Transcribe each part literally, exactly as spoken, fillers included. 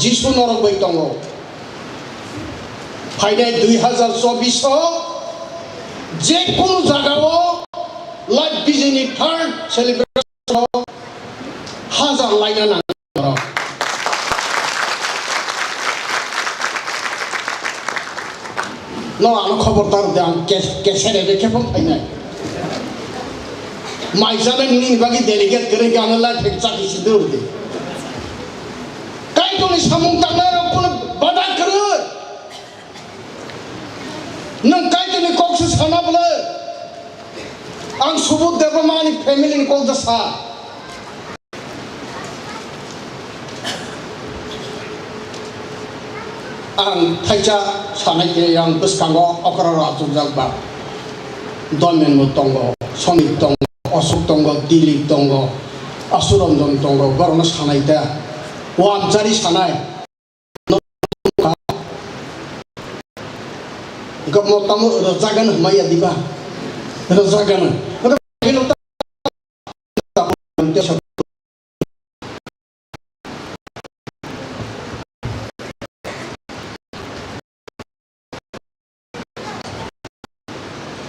Jisu norok bai tongo. Phainai dui hazar chobbish o je kunu jagao Life Vision ni third celebration o hajar laina nang norok. No, ano khobor ta rwdi, ang kes-, kesere de khe phone phainai. Mai jana nini bagwi delegate kwrwi gana la thek chakhi si dur di. Kaitorni samung tangnai rok phano bada kwrwi. Nwng Kaitorni kok se sana bwle. Ang Subodh Debbarma ni family ni kok da sa. Ang thaisa sanai khe yang bwskango okra rok achukjak ba. Domen bo tongo, Sonik tongo, Osok tongo, Dilip tongo, Asuranjan tongo, borokno sanai ta. O amchari sanai. Hwnkhe mo tamo rwjagano hwnmaya diba? Rwjagano.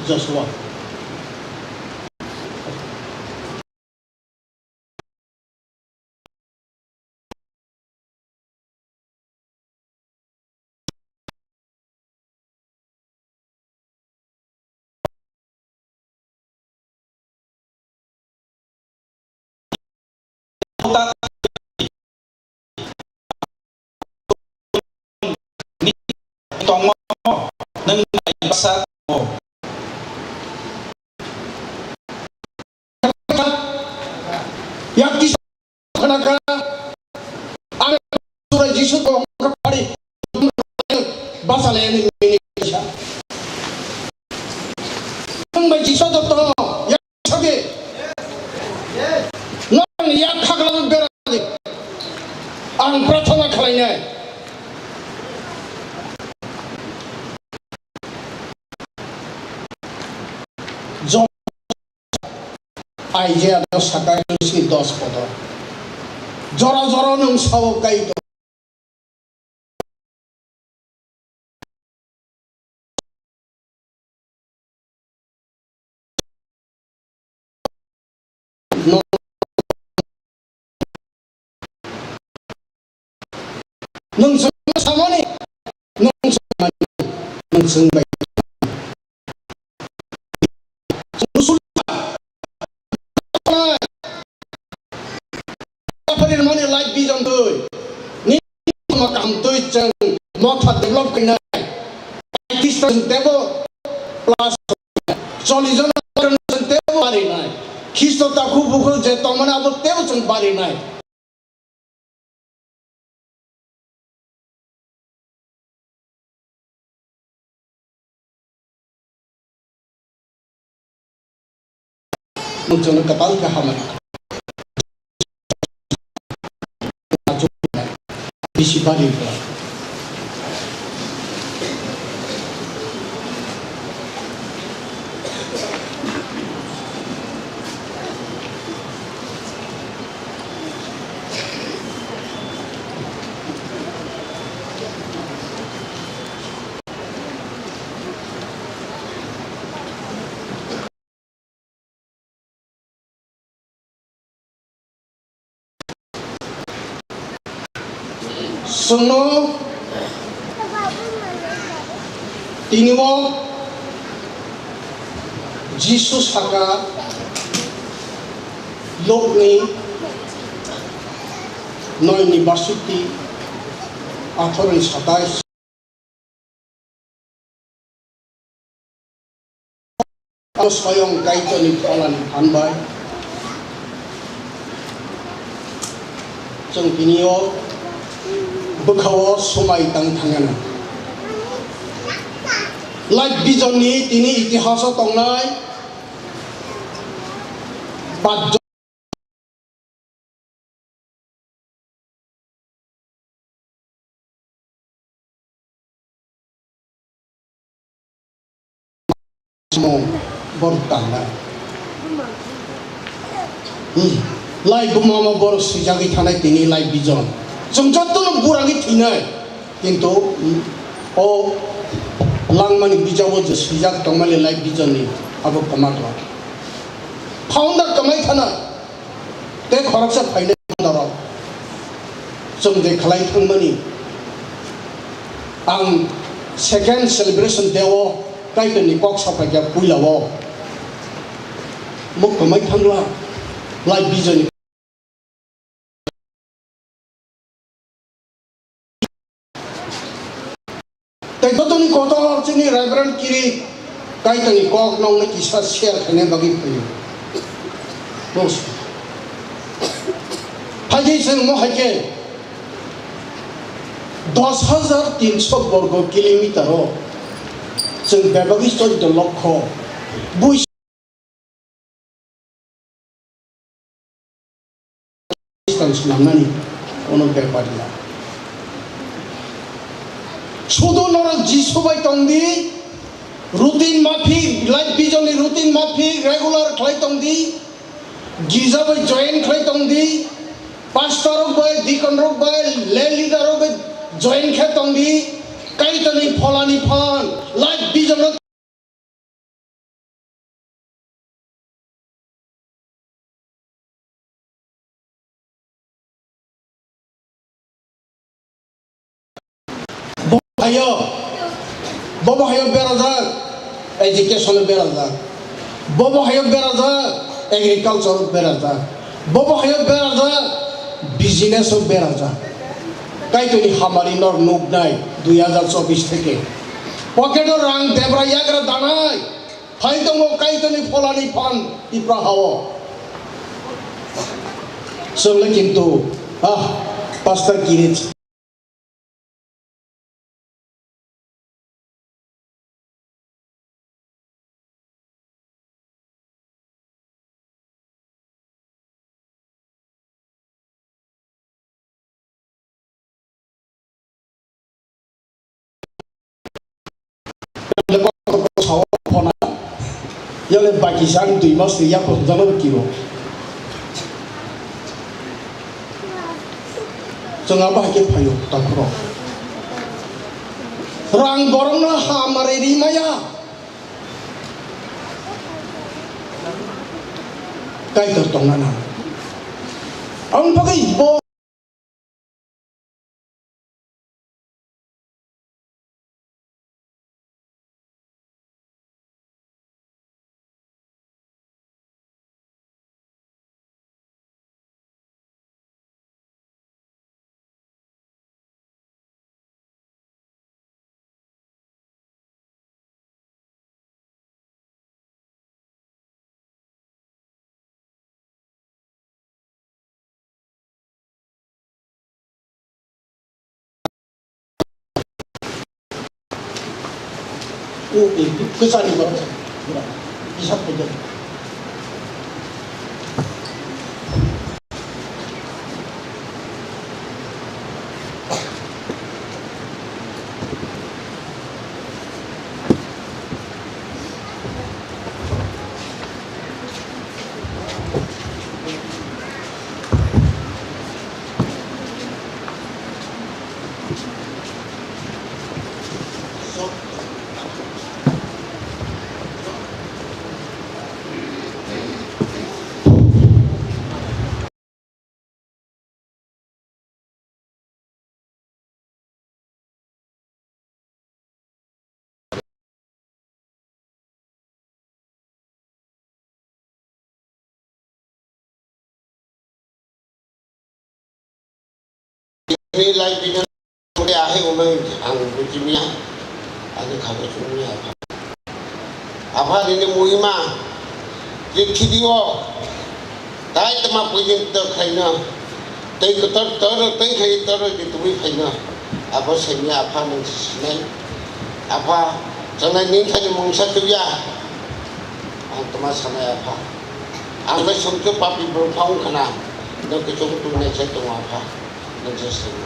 Joshua. Tongmo nwng naibasa tongo. Yang kisa khanaka, ang sura Jisu ko hongkha pari basa le ni mini kisa. Ang bai Jisu to to yang sabi. Nang yang khagla bera. Ang prarthana khlainai. Jon Isaiah dos saka sini dos kotor. Jora jora nung sao kai to. Nwng chwng samani, nwng chwng mani, nwng chwng bai. Musulman. Life Vision twi. Ni ma kam twi chwng motha develop khainai. Christian tebo plus chollish jon tebo barinai. Khristo takhu bukhu je tongmani abo tebo chwng barinai. Nwng chwngno kwtal khe hamari. Bisi bari kha. Chwngno tini o Jisu saka, Lukni noi ni barsukti, atharo ni satais. Abo soyong Kaitorni pholani phan bai chwng tini o bwkha-o swmai tang thangano. Life Vision ni tini itihas o tongnai pach jon Samung borok tangnai. Hmm. Lai buma ma borok swijagwi thanai tini Life Vision. Chwng jotono buragwi thwinai, kintu o langmani bijabo je swijak tongmani life vision ni abo kwma khlai. Founder kwmai thana tei khoroksa phainai dorok chwng je khlai thangmani ang second celebration day o Kaitorni kok sapaikha puila o mo kwmai thangla life vision ni Tei jotoni kotor chini Reverend Kiri Kaitorni kok nongni kisa share khaina bagwi phaio. Dos. Phaidi chwng mo haikhe dos hajar tinso borgo kilometer o chwng bebagwi choddo lokho bui Khristan swnamnani kono bepar ya. Sudu norok Jisu bai tongdi, routine mafik, life vision ni routine mafik regular khlai tongdi, girja bai join khlai tongdi, pastor rok bai, deacon rok bai, lay leader rok bai join khe tongdi, Kaitorni pholani phan, life vision no Bo hayo, bobo hayo berajak, education berajak. Bobo hayo berajak, agriculture berajak. Bobo hayo berajak, business berajak. Kaitorni hamari nor nuknai dui hajar chobbish theke. Pocket o rang debra yagra danai. Phai tongo Kaitorni pholani phan Tipra hao. Chwngno kintu, ah, Pastor Kirit. Yale baki san dui mas ni yak jalo kiro. Chwng abo hai khe phaio, takhro. Rang borokno ha mare ri maya. Kaitor tongna nang. Ang bagwi bo O, e, kwchani borok se. Hisab khaijak. Ni lai bini mode ahe umai ang bujimia, ani khago chumia. Apha nini muhima je thidi o tai tama puijin to khaina tei kotor tor tei khai tor di tumi khaina abo semi apha nung sinai apha chanai ning khani mungsa tuya ang tama sanai apha ang bai sumtu papi bwrwng phang khana nung kuchung tunai chai tongo apha nung je semi.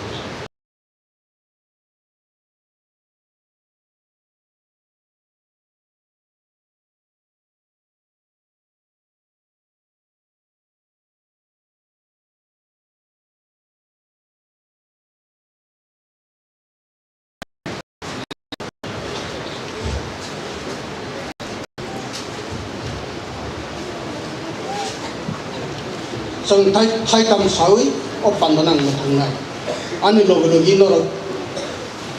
Chwng thai, thai tam sawi o panda nang mwthangnai. Ani logi logi norok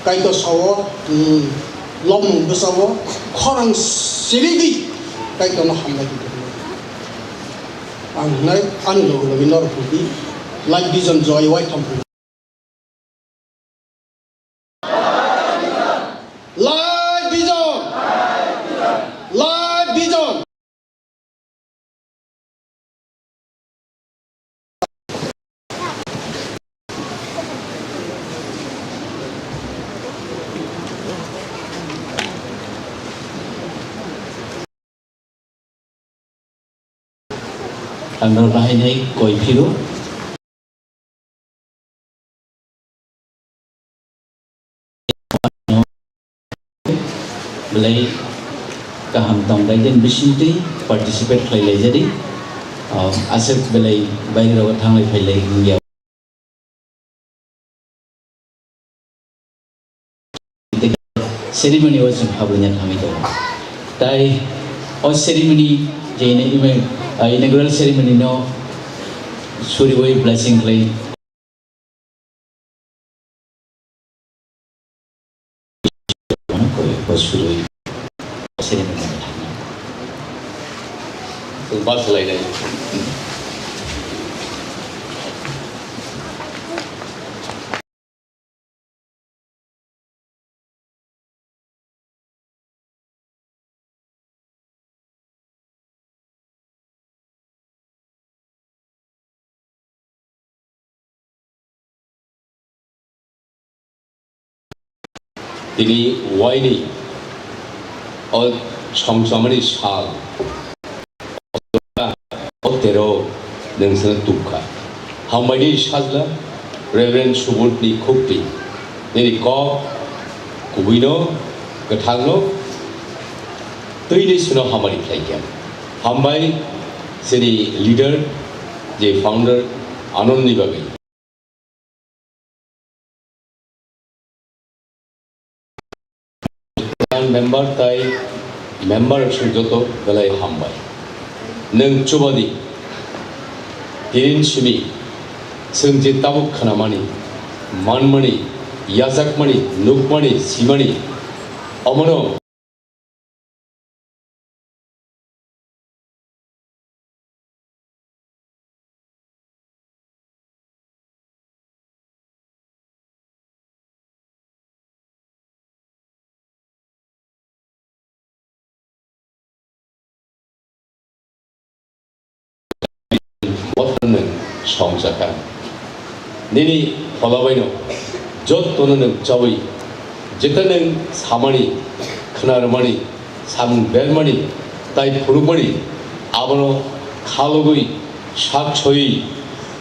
Kaitor sao, hmm, lomung bwsao khorang sirigwi Kaitorno hambai di. Ang hnai ani logi logi norok hwnwi Light Vision Joy Waitham. Light Vision! Light Vision! Ang no bahai nai koi phiro. Belai kaham tong dai den bisingtwi participate khlai lai jadi. Ah, aswk belai baire rogo thanglai phailai wngya. Ceremony o chwng habwi na thangwi tongo. Tai o ceremony je ina-, ina-, ah, inaugural ceremony no suriwi blessing khlai. Koi, koi suriwi ceremony no thangwi. Chwng bus lainai. Tini waini o songchamani sal. O tero nwng sano tubkha. Hambai ni sajla Reverend Subodh ni khukti. Nini kok kubui no, kwthang no, twi ni sino hamari khlai kha. Hambai chini leader, je founder, Anand ni bagwi. Member tai member rok joto belai hambai. Nwng chubadi tinin simi chwng je tabuk khnamani, manmani, yachakmani, nukmani, simani, omono Bothano nwng songjakha. Nini phola baino jottono nwng chaui, jeta nwng samani, khna rwmani, samung bermani, tai phunukmani, abono khalugwi, sak soiwi,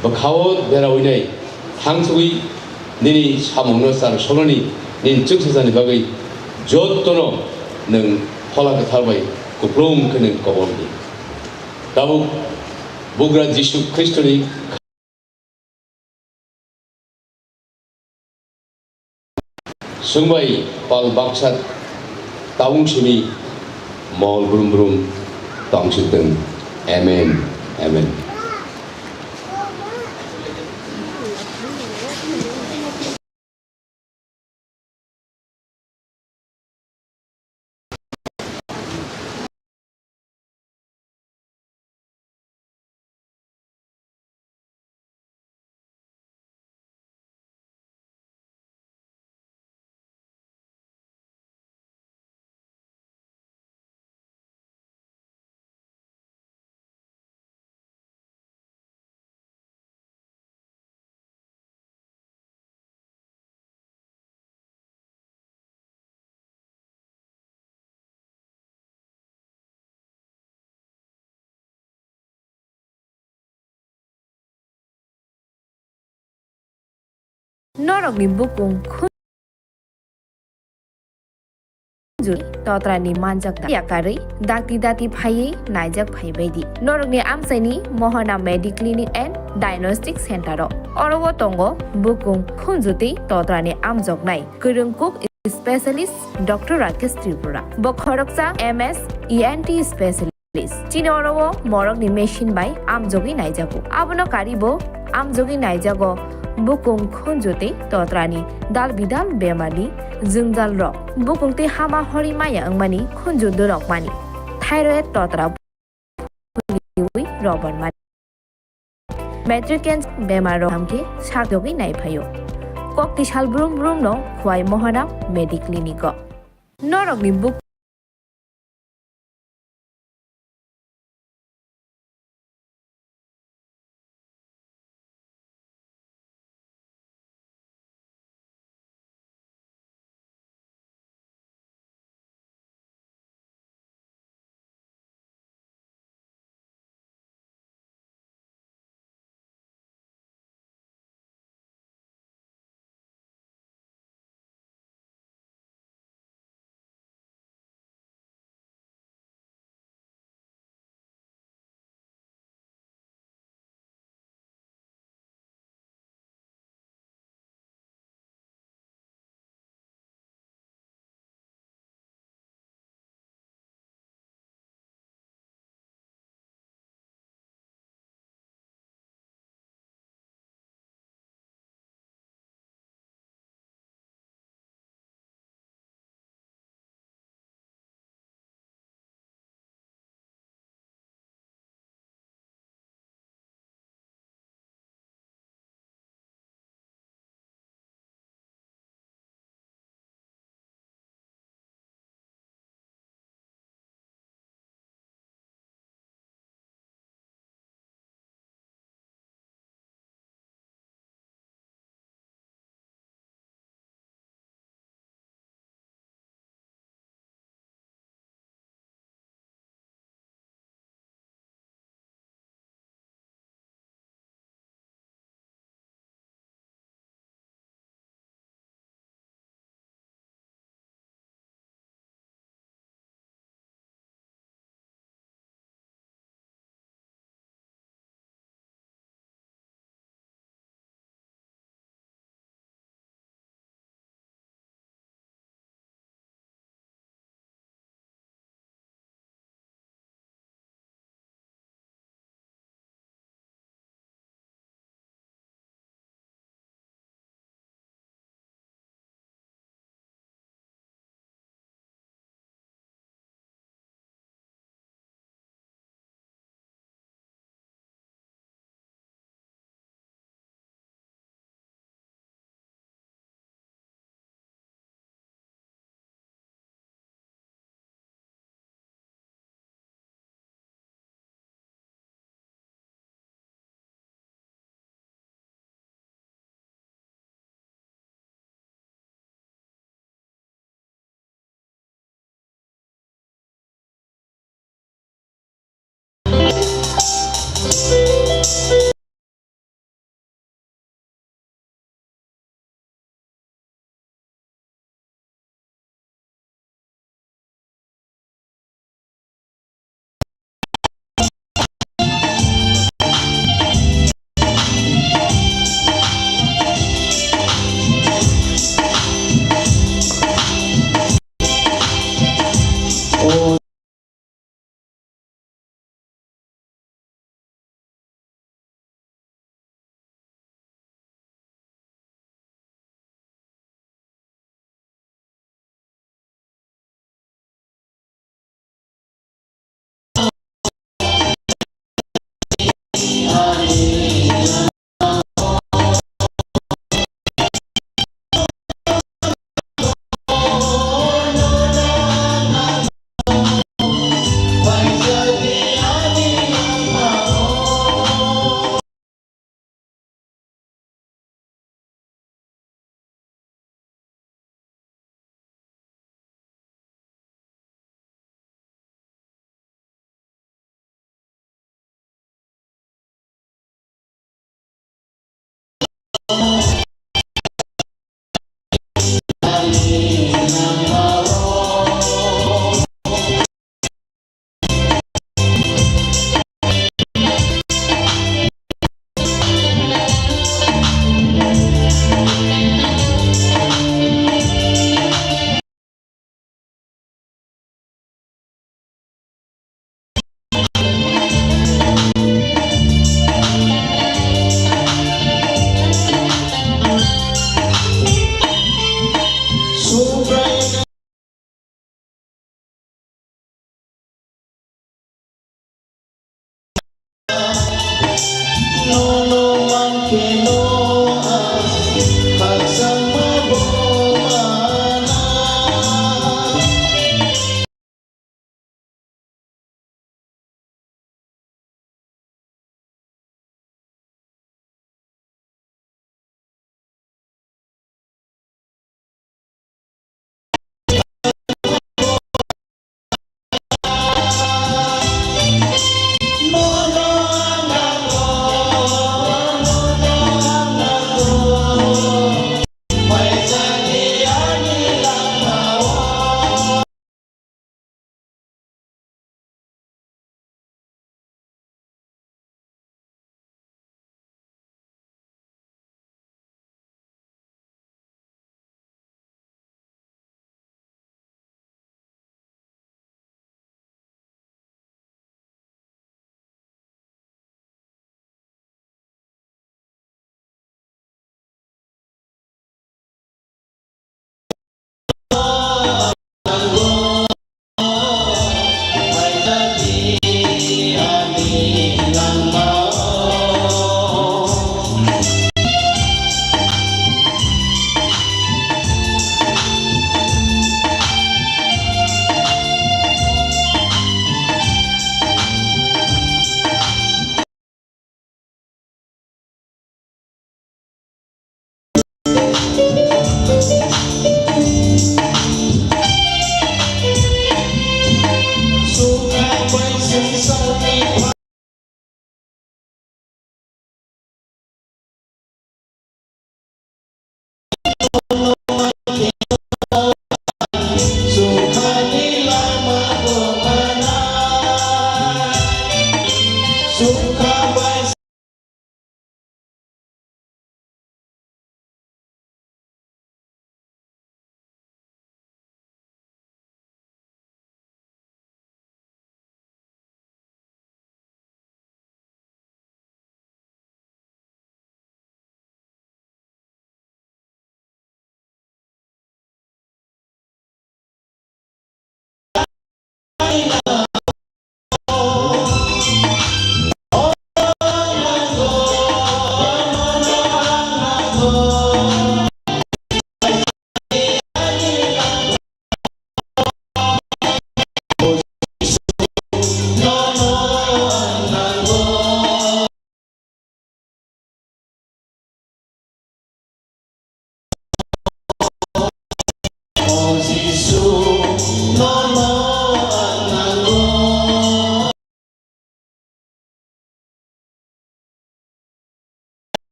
bwkhao beraui nai, thangsugwi nini samungno char sonani, nini chwngsajani bagwi jottono nwng Phola Kwthar bai kupulung khe nwng kobor di. Tabuk Bugra Jisu Khristoni swngbai pal baksa tabung simi mol brum brum tong sitwng. Amen. Amen. Norokni bukung khunju totrani manjakna yakarwi dakti dati phaiwi naijak phaibaidi. Norokni amchaini Mohana Mediclinic and Diagnostic Center o. Oro o tongo bukung khunju tei totrani amjoknai kwrwng kuk specialist Doctor Rakesh Tripura. Bo khoroksa M S E N T specialist. Police. Chini oro o morokni machine bai amjogwi naijago. Abono karibo amjogwi naijago bukung khunju tei totrani dal bidal bemarni jwngjal rok. Bukung tei hama hori maya wngmani khunju durok mani. Thyroid totra phulwi rwbon mani. Matrix cancer bemar rok hamkhe sakjogwi naiphaio. Kok tisal brum brum no Khwai Mohanam Mediclinic o. Norokni buk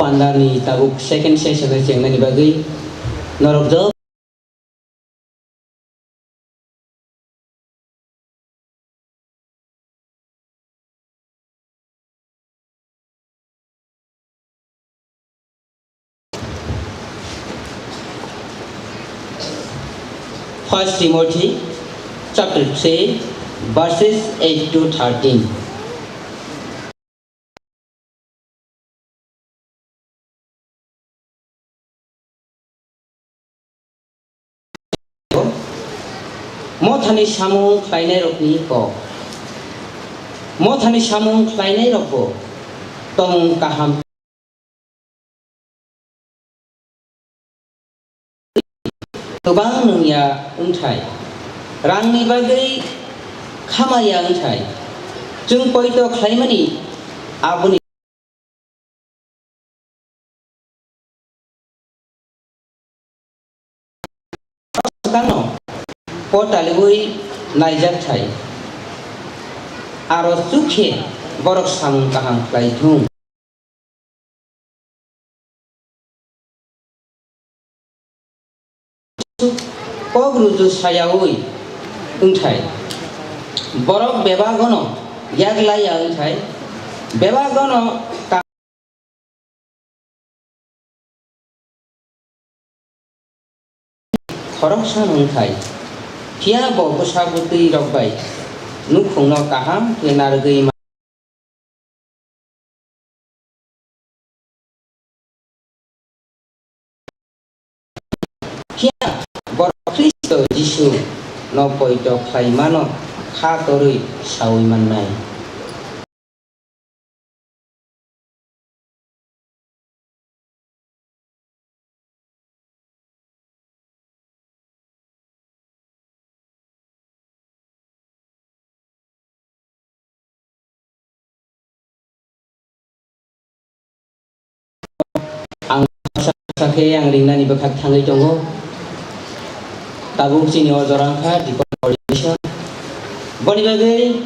Andani tabuk second session o chengnani bagwi norok job. First Timothy chapter three, verses eight to thirteen. Mothani samung khlainairokni kok. Mothani samung khlainairokbo tongmung kaham kwbang nungya wngthai, rangni bagwi khamaya wngthai, chwng poito khlaimani aboni swkangno potaliui naijak thai, aro chukhe borok samung kaham khlai thung. Kok ruju sayaui wngthai, borok bebagono yak laiya wngthai, bebagono ta-, khoroksa wngthai, phiya bo bwsa bwtwi rok bai nukhungno kaham khe narwgwi ma-, phiya borok Khristo Jisu no poito khlai mano kha torwi saui mannai. Ang sakhe ang ringnani bwkhak thangwi tongo. Tabuk chini o jora wngkha deacon ordination. Boni bagwi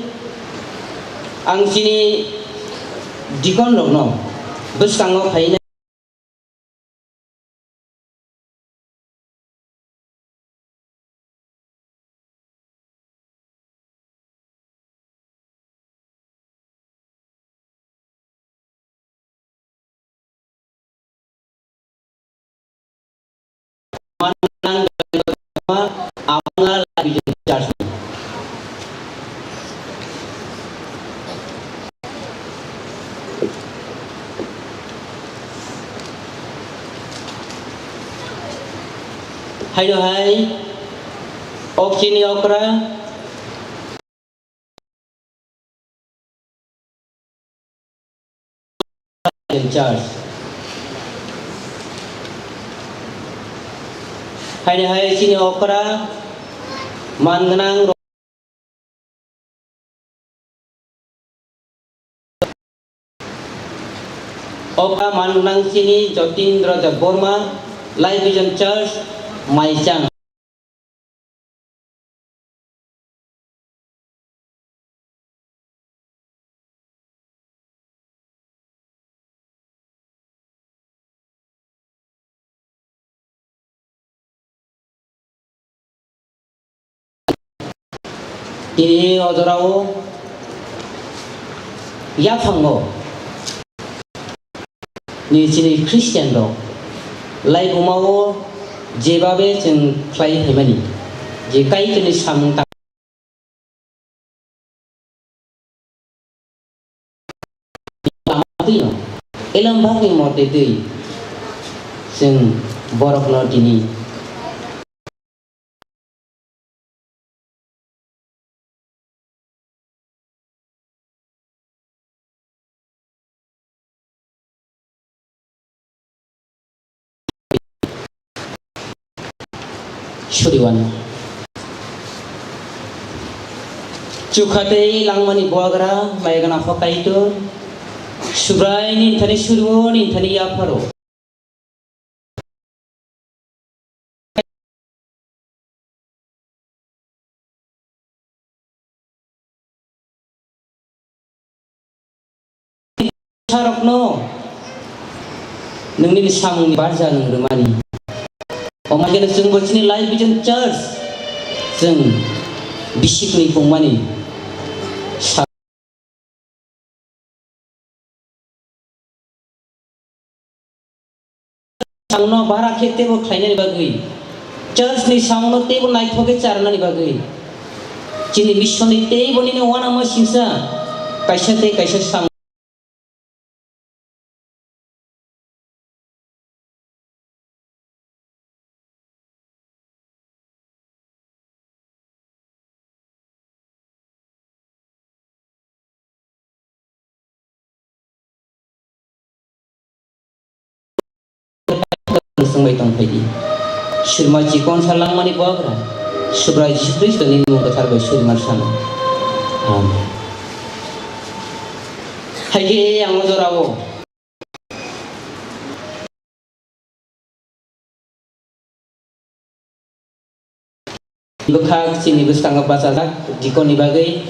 ang chini deacon rokno bwskango phaina Haino hai, ok chini okra. Church. Haino hai chini okra man gwnang. Okra man gwnang chini Jotindra Debbarma, Life Vision Church, Maichang. Tini o jorao yaphango ni chini Christian rok laibuma o jebabe chwng khlai phaimani je Kaitorni samung ta Elambakni mote twi chwng borokno tini Suriwan. Chukha tei langmani buagra, maigana pho Kaitor. Subrai ni thani suriwo ni thani yapharo. Sarokno Nwng nini samungni barja nwng rwmani. Omo hai kheno chwngbo chini Life Vision Church chwng bisikni pungmani sa-, samungno bara khe teibo khlainani bagwi, church ni samungno teibo naithok khe charwnani bagwi, chini mission ni teibo nini uanama singsa kaisa tei kaisa samung Swngbai tong phaidi. Surma chikon sa langmani bubagra, Subrai Jisu Khristo ni mung kwthar bai surma sano. Amen. Hai khe ang o jorao bwkhak chini bwskango bachajak deacon ni bagwi,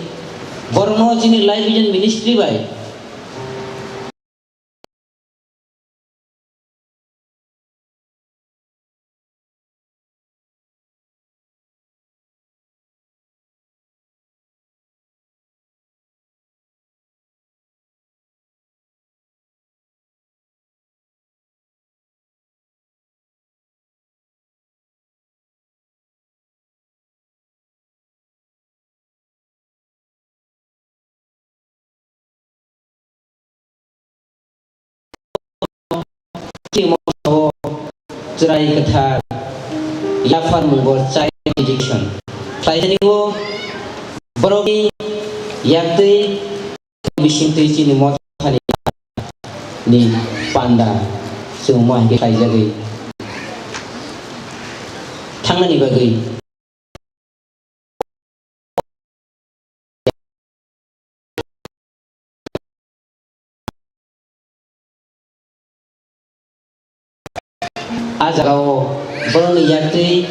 borokno chini Life Vision Ministry bai Chwrai kwthar yaphar mungo child education khlaijani o borokni yaktwi bisingtwi chini mothani ni panda chwngma hai khe khlaijagwi thangnani bagwi. A jagao borokni yaktwi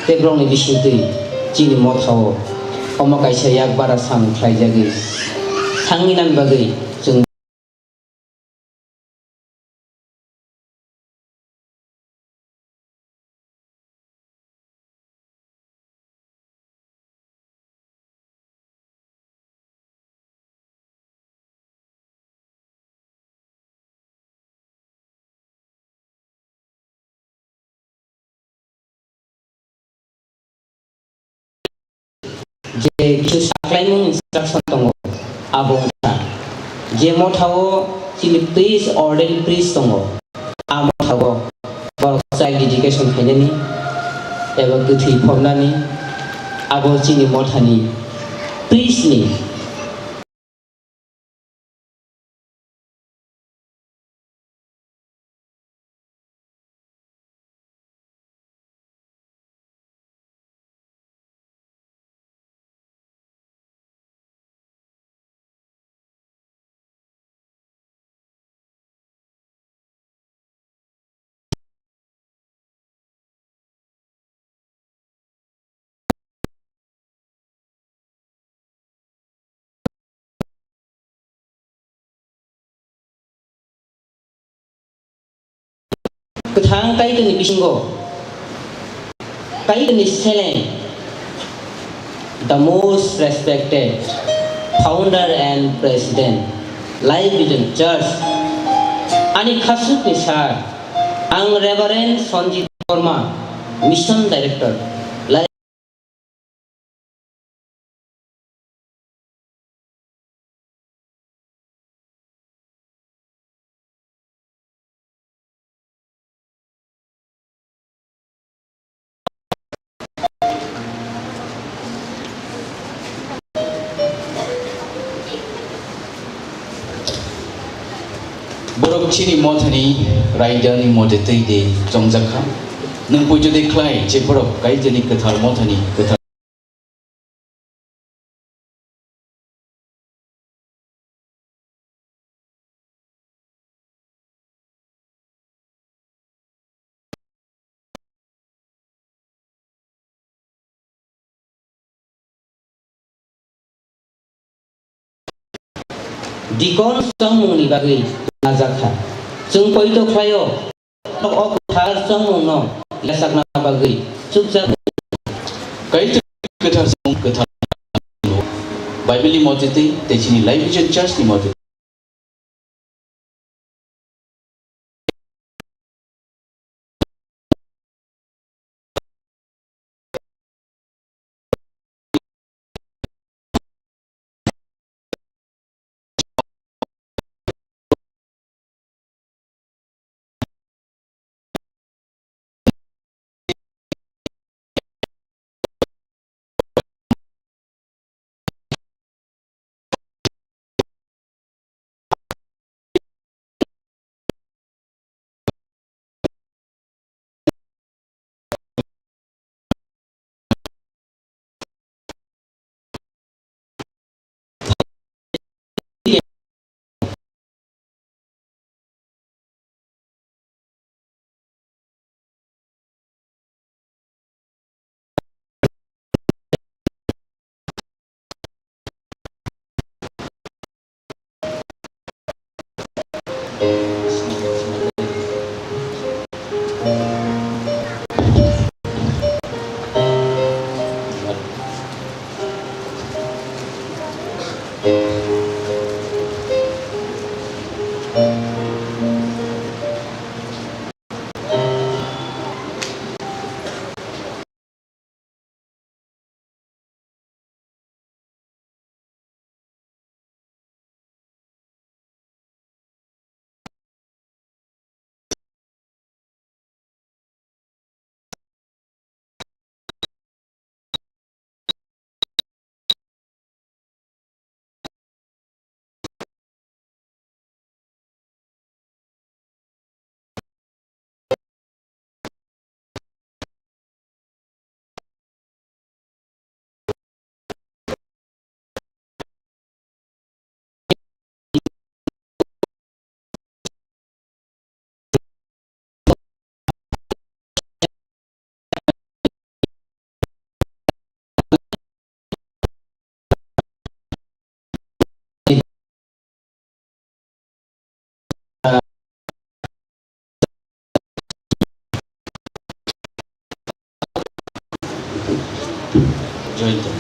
tei borokni bisingtwi chini mothao omo kaisa yak bara samung khlaijagwi thangwi nani bagwi chwng Je kisu saklaimung instruction tongo, abo wngkha je mothao chini priest, ordained priest tongo, a mothao borok child dedication khainani eba kwthwi phobnani, abo chini mothani priest ni. Kwthang Kaitorni bisingo Kaitorni seleng, the most respected founder and president, Life Vision Church, ani khasukni sir, ang Reverend Sanjit Verma, Mission Director, Life Borok chini mothani raidani mote twi de chongjak kha. Nwng poito de khlai je borok Kaitorni kwthar mothani kwthar. Deacon chongmungni bagwi najakha. Chwng poito khlaio. O kwthar chongmungno yachakna bagwi chukjak. Kaitor kwthar chongmung kwthar Bible ni motitwi tei chini Life Vision Church ni motitwi.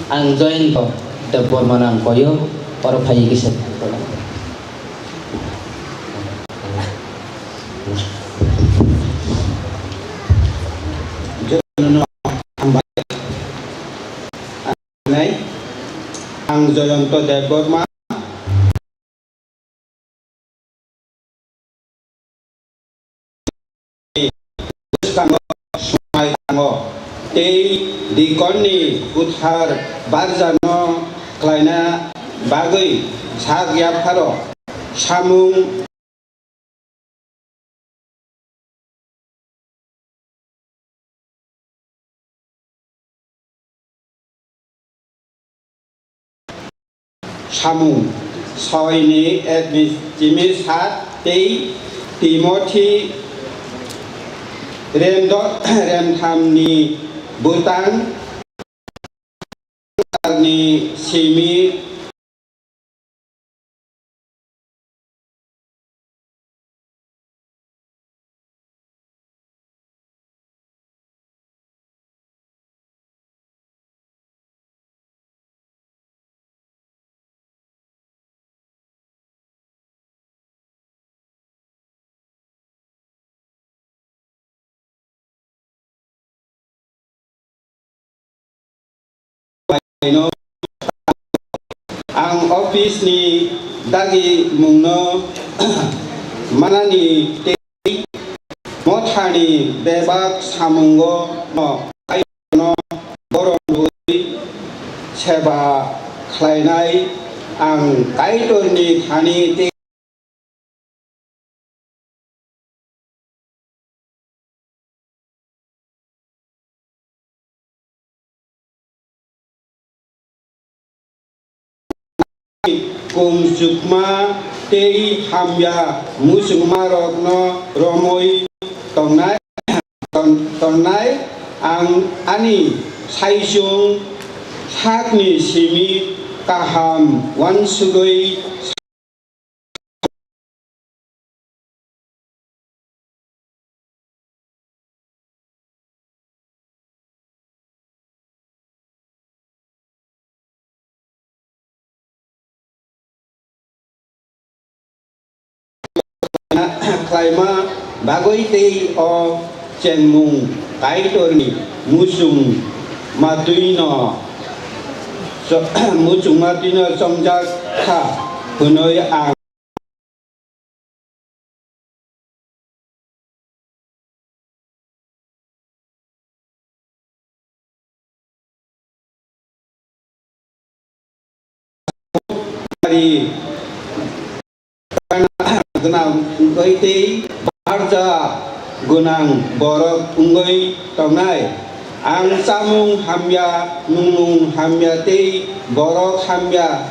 Ang Joyonto Debbarma no ang koyo, oro phaiwi kisa. Ang Joyonto Debbarma. Bwskango swmai thango, tei dikonni kwthar barjano khlaina bagwi sak yapharo samung samung soi ni, eh, ni simi sat tei Timothi remdo-, remtham ni bwtang ni simi Ang office ni dagi mungno manani tei mothani bebak samungo no borom rwi seba khlainai ang Kaitorni thani tei kung chukma tei hamya muchungmarokno romwi tongnai, ton-, tongnai. Ang ani saichung sakni simi kaham uansugwi, khlaima bagwi tei o chengmung Kaitorni muchung matwino, muchung matwino chongjak kha hwnwi ang gwnang wngwi tei barja gwnang borok wngwi tongnai. Ang chamung hamya, nungmung hamya tei borok hamya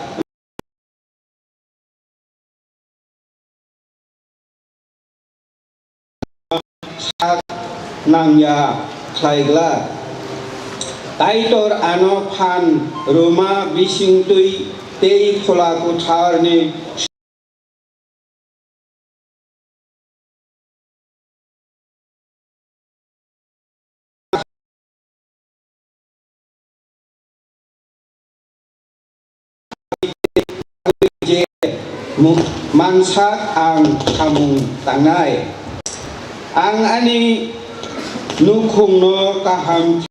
sak nangya khlai glak. Kaitor ano phan rwma bisingtwi tei Khula Kwtharni je mu-, mansak ang samung tangnai. Ang ani nukhungno kaham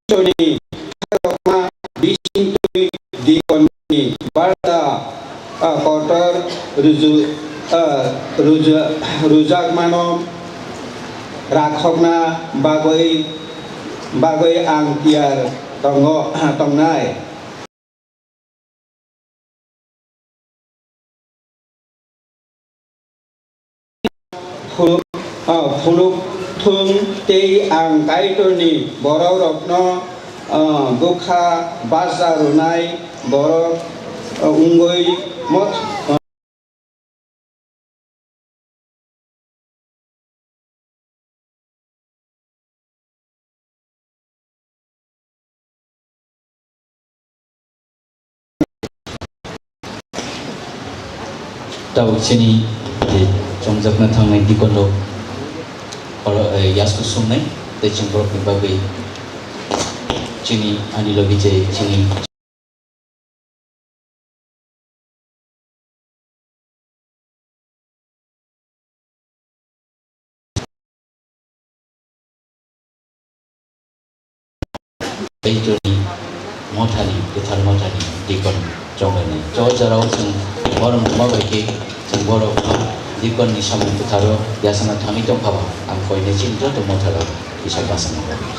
Toni bisingtwi dikonni barda, ah, kotor ruju-, ah, ruju-, rujakmano rakhokna bagwi, bagwi ang tiyar tongo, tongnai. Phunuk, ah, phunuk thung tei ang Kaitorni borokrokno, ah, bwkha bacha rwnai borok, ah, wngwi mot-, Tabuk chini, eh, chongjakna thangnai dikon rok, oro, eh, yasku sumnai, tei chwng borokni bagwi chini ani logi je chini Kaitorni mothani, kwthar mothani dikon chongnai. Cho jorao chwng borok ma bai khe chwng borok dikonni samung kwtharo yasana thangwi tongkha ba, ang koinai chini joto motharo kisa bachana bagwi.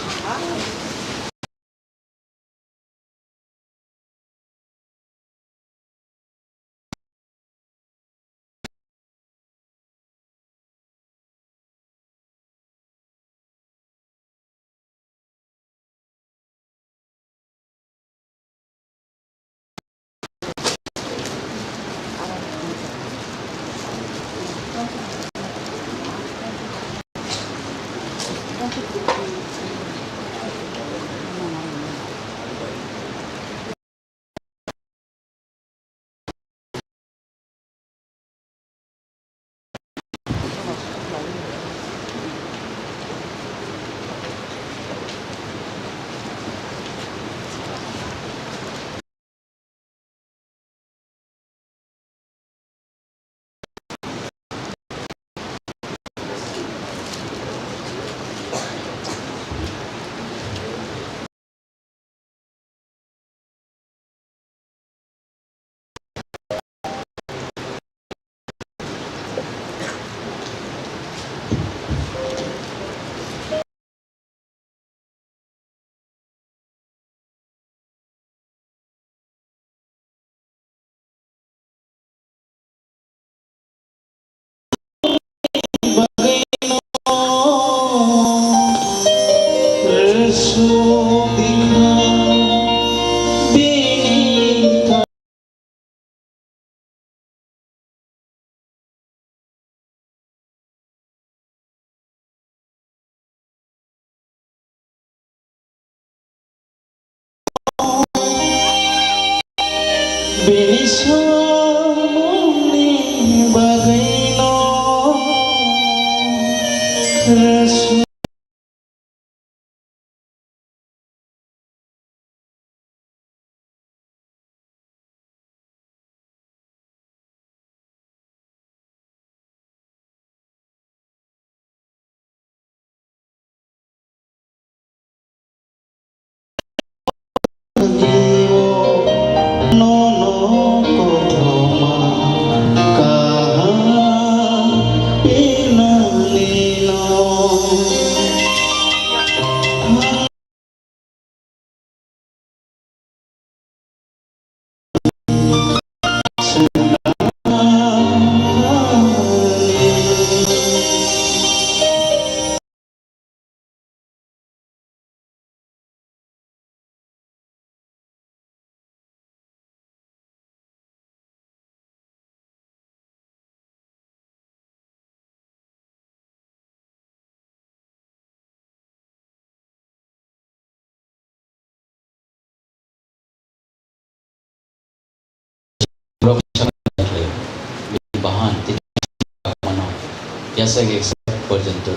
yasa geksa porjonto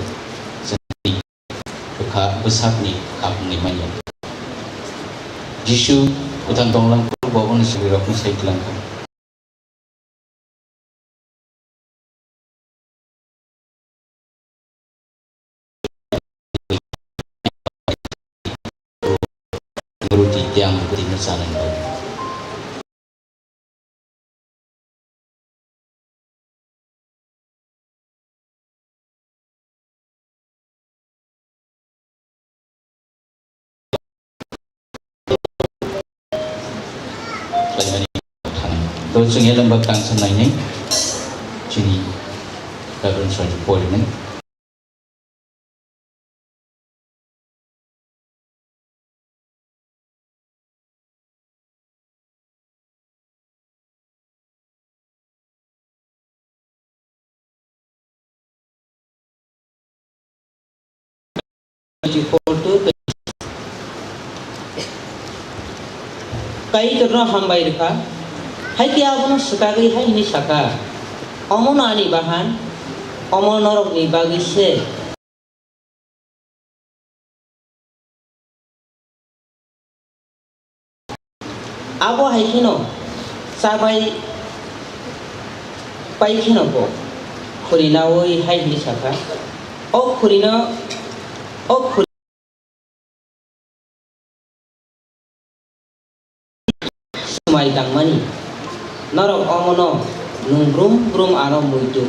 chwngni bwkha-, bwsakni khapni manya. Jisu kwthang tonglang phuru bo abono swngcharokno sai twlang kha. Ruti tei ang ruti no chanani bagwi. To chwng elembak tangsa nainai chini Reverend Sajid Porinai. Kaitorno hambai rwkha, hai khe abono swkagwi hai hwnwi sakha, "Omono ani bahan, omo norokni bagwi se." Abo hai kheno chabai pai kheno bo khuri naui hai hwnwi sakha, "O khurino, o khuri, swmai tangmani, norok omono nwng brum brum ano muitu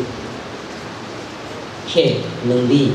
khe nwng di."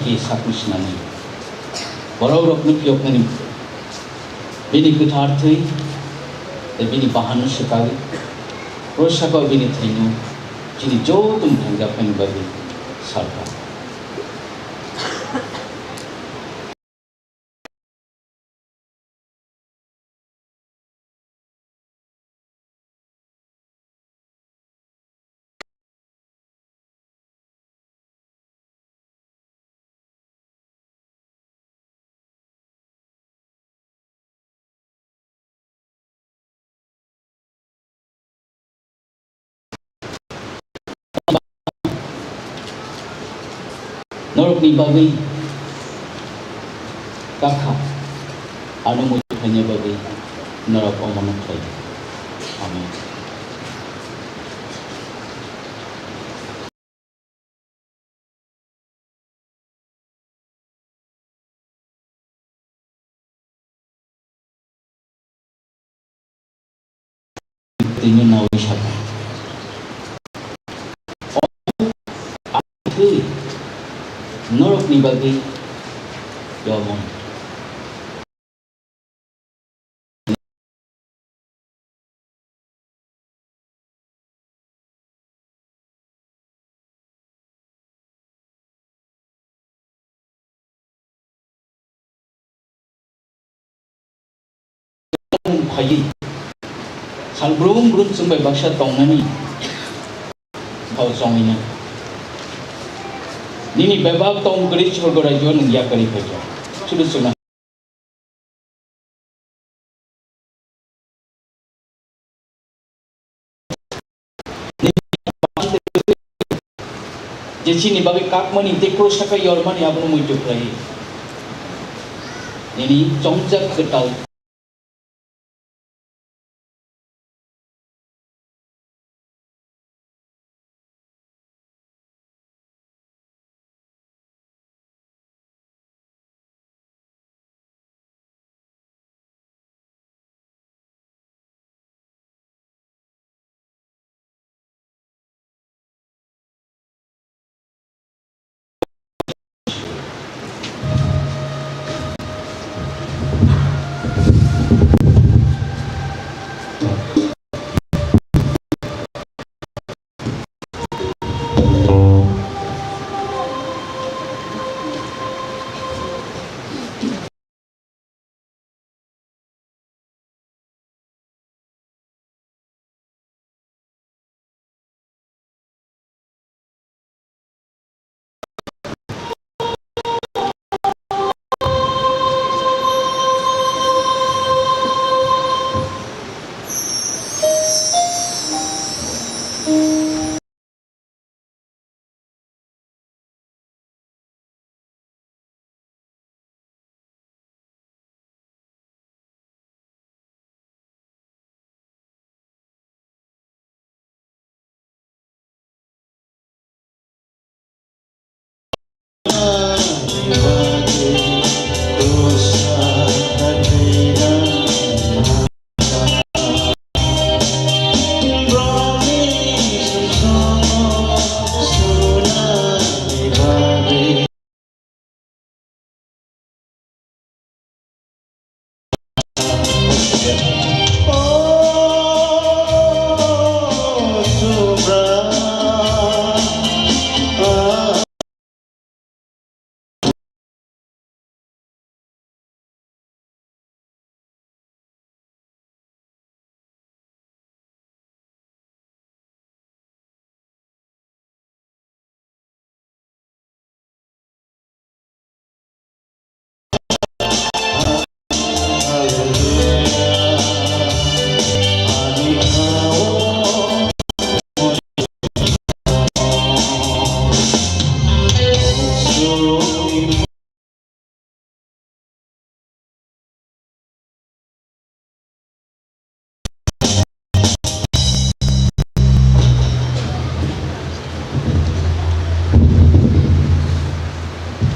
Khe sakni sinani borok rokno phiyoknani bini kwthar thwi tei bini bahanno swkagwi, rw saka bini thwino chini joto mwthangjakmani bagwi salkha. Norokni bagwi kakha, ano muitu khaina bagwi norok omono khlai. Amen. Tini nawi saka. O, a, twi, norokni bagwi yomon. Phaiwi sal brum brum chwng bai baksa tongnani. Bo chongwino nini bebak tong kwrwi sorgo raijio nwng yakarwi phaikha. Sudu chwngno je chini bagwi kakmani tei krosaka yormani abono muitu khlai. Nini chongjak kwtal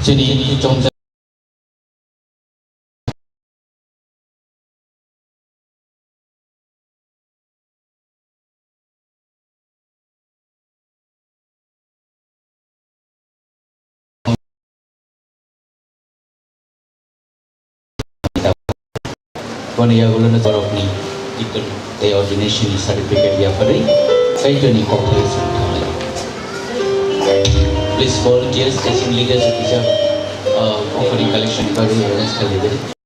Chini chongcha Boni yagulo no borokni title tei ordination ni certificate yaphari Kaitorni kok twi chwng thanglai. Please, volunteers, station leaders, officer, uh, offering collection bagwi arrange khalai di.